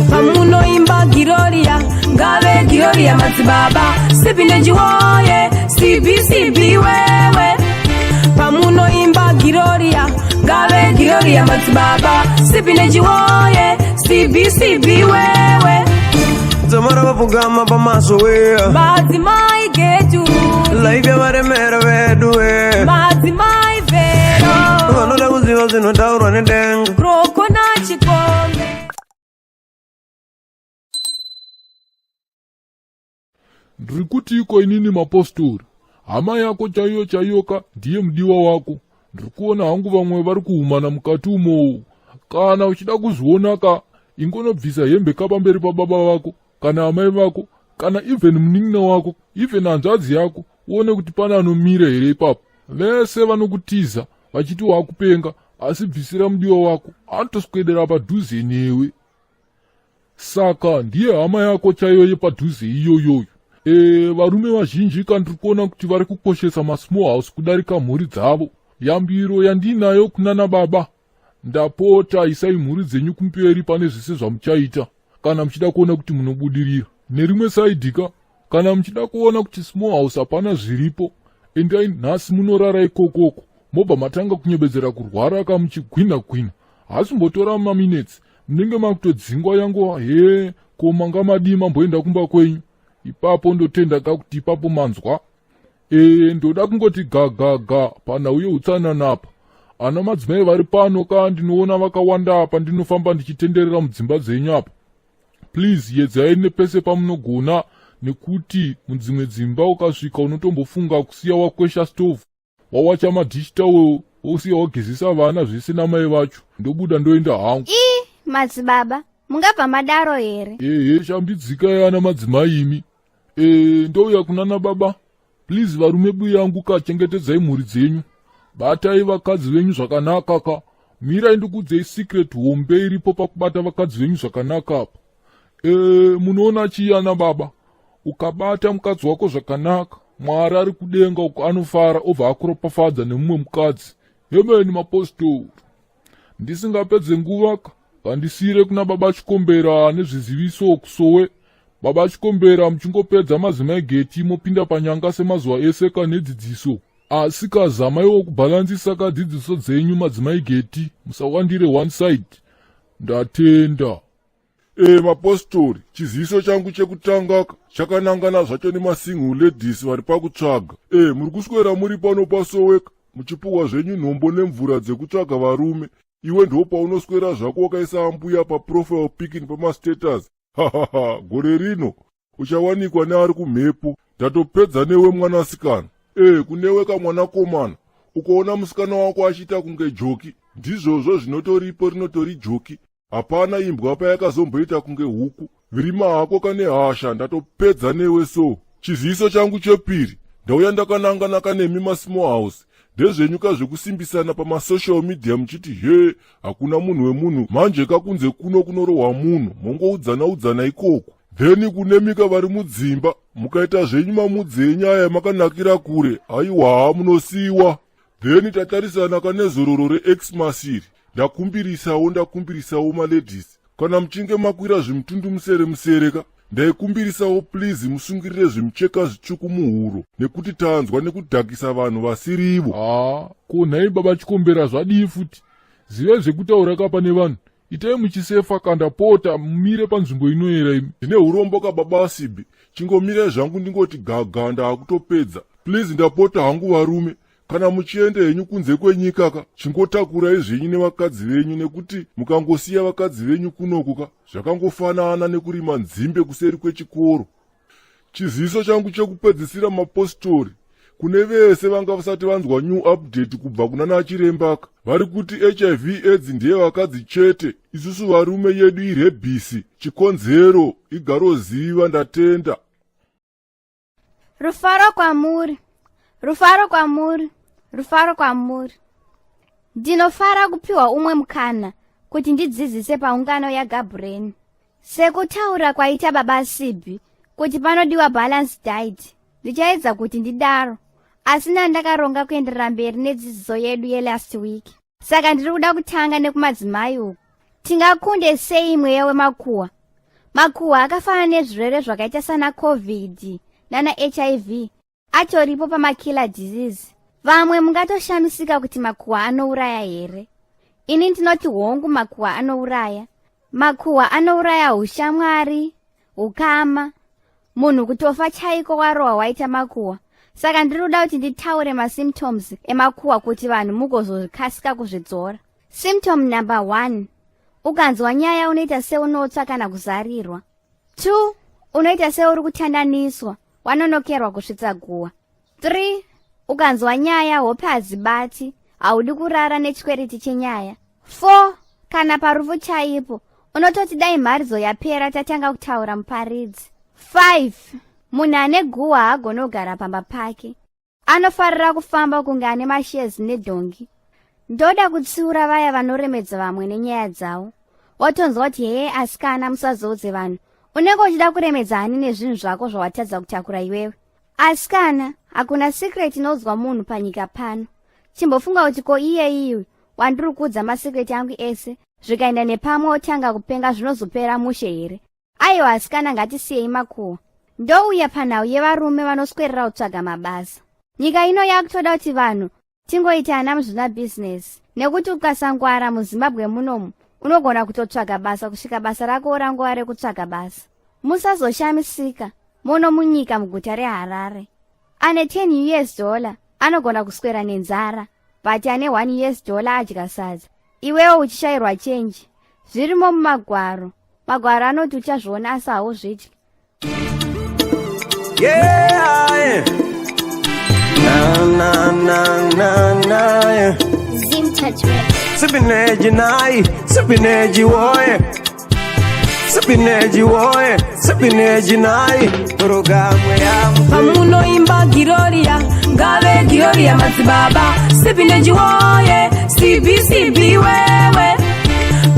Pamunoimba Giroria, ngave Giroria madzibaba, Sipi nechiwoye, sipi sipi wewe. Pamunoimba Giroria, ngave Giroria madzibaba, Sipi nechiwoye, sipi sipi wewe. Dzamara vapfugama pamaso we. Madzimai getu. Life yavaremera vedu we. Madzimai vero. Vanoda kuziva zvinotaurwa nedenga. Roko nachikombe. Ndiri kutiiko inini mapostori? Hama yako chaiyo chaiyo ka ndiye mudiwa wako. Ndiri kuona hangu vamwe vari kuhumana mukati umo. Kana uchida kuzviona ka, ingonobvisa hembe ka pamberi pababa vako kana amai vako kana even munin'ina wako even hanzvadzi yako uone kuti pane anomira here ipapo. Vese vanokutiza vachiti wakupenga asi bvisira mudiwa wako anotoswedera padhuze newe. Saka ndiye hama yako chaiyo yepadhuze iyoyoyo. E, varume vazhinji ka ndiri kuona kuti vari kukoshesa masmall house kudarika mhuri dzavo. Yambiro yandiinayo kunana baba, ndapota isai mhuri dzenyu kumberi pane zvese zvamuchaita kana muchida kuona kuti munobudirira. Nerimwe saidhi ka, kana muchida kuona kuti small house hapana zviripo, endai nhasi munorara ikokoko mobva matanga kunyebedzera kurwara ka muchigwinha gwinha. Hasimbotora maminetsi munenge makutodzingwa yangu hee ko manga madii mamboenda kumba kwenyu ipapo ndotenda ka kuti ipapo manzwa e ndoda kungoti gagaga panhau yeutsanana apa ana madzimai vari pano ka ndinoona vakawanda apa ndinofamba ndichitenderera mudzimba dzenyu apa please yedzai nepese pamunogona nekuti mudzimwe dzimba ukasvika unotombofunga kusiya wakwesha stove wawacha madish towel wosiya wagezesa vana zvese namai vacho ndobuda ndoenda hangu. Ii madzibaba mungabva madaro here? Ehe shambidzika yana madzimai imi. E, ndouya kunana baba please varume buyangu ka chengetedzai mhuri dzenyu batai vakadzi venyu zvakanaka ka mirai ndikuudzei secret hombe iripo pakubata vakadzi venyu zvakanaka apa e, munoona chii ana baba Ukabata mukadzi wako zvakanaka, Mwari ari kudenga uko anofara obva akuropafadza nemumwe mukadzi. Hemeni mapostori. Ndisingapedze nguva ka, ngandisiire kuna baba Chikombera nezviziviso kusowe. Baba Chikombera muchingopedza mazimai geti mopinda panyanga semazuva ese ka nedzidziso. Asi ka zamaiwo kubhalansisa ka dzidziso dzenyu madzimai geti, musawandire one side. Ndatenda. E mapostori, chiziviso changu chekutanga chakanangana zvacho nemasingle ladies vari pakutsvaga. E muri kuswera muri pano pasoweka muchipuhwa zvenyu nhombo nemvura dzekutsvaga varume. Iwe ndo paunoswera zvako wakaisa ambuya paprofile pic nepamastatus. Hahaha, gore rino uchawanikwa neari kumhepo. Ndatopedza newe mwanasikana. E kunewe kamwanakomana, ukaona musikana wako achiita kunge joki, ndizvozvo zvinotoripo rinotori joki. Hapana imbwa payakazomboita kunge huku. Virima hako kane hasha ndatopedza newe so. Chiziviso changu chepiri ndauya ndakanangana kanemi masmall house ndezvenyu ka zvekusimbisana pamasocial media muchiti he hakuna munhu wemunhu manje ka kunze kuno kunorohwa munhu mongoudzana udzana ikoko then kunemika vari mudzimba mukaita zvenyu mamudzi enyu aya makanakira kure haiwa munosiiwa Then tatarisana kane zororo reXmas iri ndakumbirisawo ndakumbirisawo maladies kana muchinge makwira zvimutundu musere musere ka ndaikumbirisawo please musungirire zvimucheka zvitsvuku muhuro nekuti tanzwa nekudhakisa vanhu vasirivo. Haa ko nhai baba Chikombera zvadii futi zivai zvekutaura ka pane vanhu itai muchisefa ka ndapota mumire panzvimbo inoyera imi. Ndine hurombo ka baba Asibi chingomirai zvangu ndingoti gaga ndaakutopedza. Please ndapota hangu varume kana muchienda henyu kunze kwenyika ka chingotakurai zvenyu nevakadzi venyu nekuti mukangosiya vakadzi venyu kunoku ka zvakangofanana nekurima nzimbe kuseri kwechikoro. Chiziviso changu chekupedzisira mapostori kune vese vanga vasati vanzwa new update kubva kuna nachirembaka vari kuti hiv aids ndiye vakadzi chete isusu varume yedu irebhisi chikonzero igaroziva ndatenda. Rufaro kwamuri, rufaro kwamuri, rufaro kwamuri. Ndinofara kupiwa umwe mukana kuti ndidzidzise paungano yaGabureni. Sekutaura kwaita baba Sibhi kuti panodiwa balance diet, ndichaedza kuti ndidaro, asi ndandakaronga kuenderera mberi nedzidziso yedu yelast week. Saka ndiri kuda kutanga nekumadzimai uku. Tingakunde sei mweya wemakuhwa? Makuhwa akafanana nezvirwere zvakaita sana COVID nana HIV atoripo pamakiller disease. Vamwe mungatoshamisika kuti makuhwa anouraya here? Ini ndinoti hongu, makuhwa anouraya. Makuhwa anouraya ushamwari, ukama, munhu kutofa chaiko warohwa waita makuhwa. Saka ndiri kuda kuti nditaure masymptoms emakuhwa kuti vanhu mugozokasika kuzvidzora. Symptom number 1: ukanzwa nyaya unoita seunotsva kana kuzarirwa. 2, unoita seuri kutandaniswa, wanonokerwa kusvitsa guwa. 3, ukanzwa nyaya hope hadzibati, haudi kurara nechikwereti chenyaya. 4, kana parufu chaipo unototi dai mharidzo yapera tatanga kutaura muparidzi. 5, munhu ane guhwa haagoni kugara pamba pake, anofarira kufamba kunge ane mashezi nedhongi. Ndoda kutsiura vaya vanoremedza vamwe nenyaya dzavo. Watonzwa kuti, "Hee asikana, musazoudze vanhu." Unenge uchida kuremedza hani nezvinhu zvako zvawatadza kutakura iwewe? Asikana, hakuna secret inoudzwa munhu panyika pano. Chimbofunga kuti ko iye iwe wandiri kuudza masecret angu ese, zvikaenda nepamwe otanga kupenga, zvinozopera mushe here? Aiwa asikana, ngatisiyei makuhwa. Ndouya panhau yevarume vanoswerera kutsvaga mabasa. Nyika ino yakutoda kuti vanhu tingoita ana muzvina bhizinesi, nekuti ukasangwara muZimbabwe munomu unogona kutotsvaga basa kusvika basa rako rangova rekutsvaga basa. Musazoshamisika muno munyika, muguta reHarare, ane 10 US dollar anogona kuswera nenzara, but ane 1 US dollar adya sadza, iwewo uchishayirwa chenji. Zvirimo mumagwaro. Magwaro anoti uchazviona asi hauzvidyi. Yeah. Na na na na na, yeah. Zim Touch Records. Sipineji nai, sipineji woye. Sipineji woye, sipineji nai. Programu ya Pamunoimba Giroria, ngave Giroria madzibaba Sipineji woye, CBCB wewe.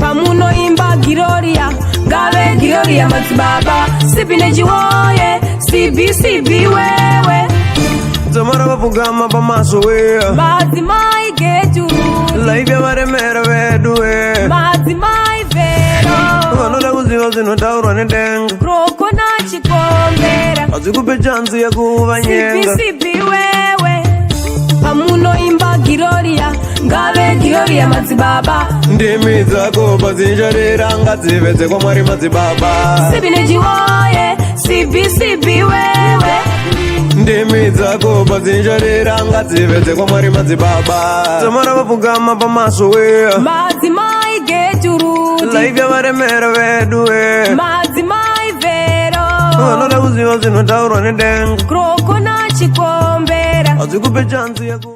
Pamunoimba Giroria, ngave Giroria madzibaba Sipineji woye, CBCB wewe. Dzamara vapfugama pamaso we. Madzimai getu. Life yavaremera vedu we. Madzimai vero. Vanoda kuziva zvinotaurwa nedenga. Krokona chikombera. Hazvikupe chanzi yekuvanyenga. CBCB wewe. Pamunoimba Giroria, ngave Giroria madzibaba. Ndimi dzako padzinjarira ngadzive dzekwamwari madzibaba. Sipineji woye, CBCB wewe. Ndimi dzako padzinjarira ngadzive dzekwamwari madzibaba. Dzamara vapfugama pamaso we. Madzimai geturuti. Life yavaremera vedu we. Madzimai vero. Vanoda kuziva zvinotaurwa nedenga. Krokona chikombera. Hazvikupe chanzi yeku